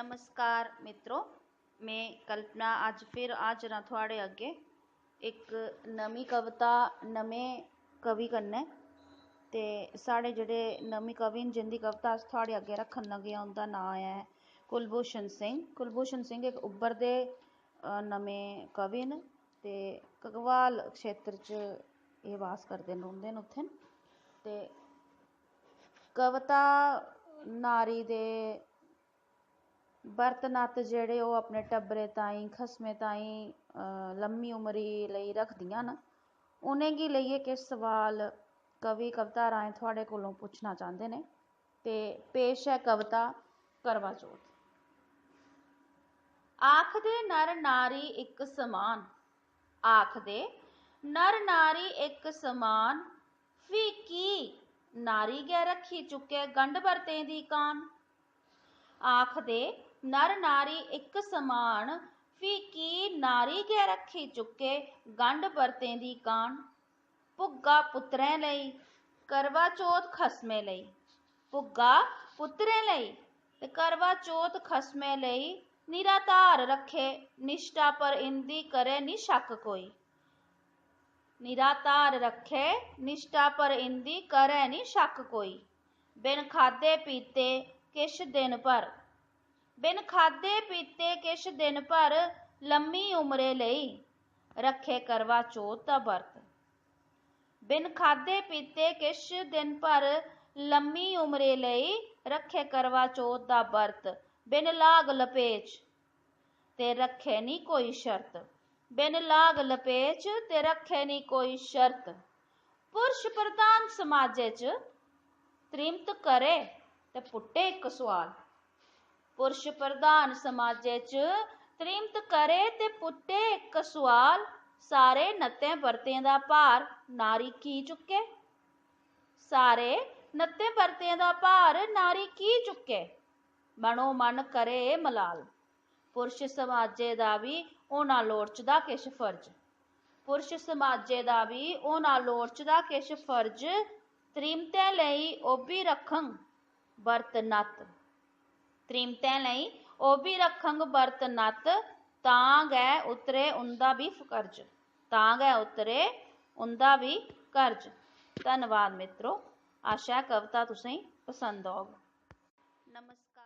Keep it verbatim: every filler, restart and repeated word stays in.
नमस्कार मित्रो, में कल्पना अज्ज फिर हाजर आं थुआढ़े अग्गें इक नमीं कविता, नमें कवि कन्नै। ते साढ़े जेह्ड़े नमें कवि न, जिं'दी कविता अस थुआढ़े अग्गें रक्खन लगे आं, उं'दा नांऽ ऐ कुलभूषण सिंह। कुलभूषण सिंह इक उब्भरदे, अ, नमें कवि न ते घगवाल क्षेत्र च एह् बास करदे न, रौंह्दे न उत्थें। ते कविता नारी दे बर्त नत्त जेह्ड़े ओह् अपने टब्बरै ताईं, खसमै ताईं, अ, लम्मी उमरी लेई रखदियां न, उ'नेंगी लेइयै किश सोआल कवि कविता राहें थुआढ़े कोलों पुच्छना चांह्दे न। ते पेश ऐ कविता करवा चौथ। आखदे नर नारी इक समान, आखदे नर नारी इक समान, फ्ही की नारी गै रक्खी चुक्कै गंढ बरतें दी कान? आखदे नर नारी इक समान, फ्ही की नारी गै रक्खी चुक्कै गंढ बरतें दी कान? भुग्गा पुत्तरें लेई, करवा चौथ खसमें लेई। भुग्गा पुत्तरें लेई ते करवा चौथ खसमें लेई, निराधार रक्खे निश्ठा पर इं'दी करै निं शक्क कोई। निराधार रक्खे निश्ठा पर इं'दी करै निं शक्क कोई। बिन खाद्धे पीते किश दिन भर, बिन खाद्धे पीते किश दिन भर लम्मी उमरे लेई रक्खे करवा चौथ दा बर्त। बिन खाद्धे पीते किश दिन भर लम्मी उमरे लेई रक्खे करवा चौथ दा बर्त। बिन लाग लपेच ते रक्खे निं कोई शर्त, बिन लाग लपेच ते रक्खे निं कोई शर्त। पुरश प्रधान समाजै च त्रीमत करे ते पुट्टे इक सोआल। पुरश प्रधान समाजै च त्रीमत करे ते पुट्टे इक सोआल, सारे नत्तें बरतें दा भार नारी की चुक्कै? सारे नत्तें बरतें दा भार नारी की चुक्कै? मनो मन करे एह् मलाल। पुरश समाजै दा बी होना लोड़चदा किश फर्ज। पुरश समाजै दा बी होना लोड़चदा किश फर्ज। त्रीमतै लेई ओह् बी रक्खङ बर्त नत्त। त्रीमतै लेई ओह् बी रक्खङ बर्त नत्त। तां गै उतरे उं'दा बी कर्ज। तां गै उतरे उं'दा बी कर्ज। धन्नवाद मित्रो, आशा ऐ कविता तुसेंगी पसंद औग। नमस्कार।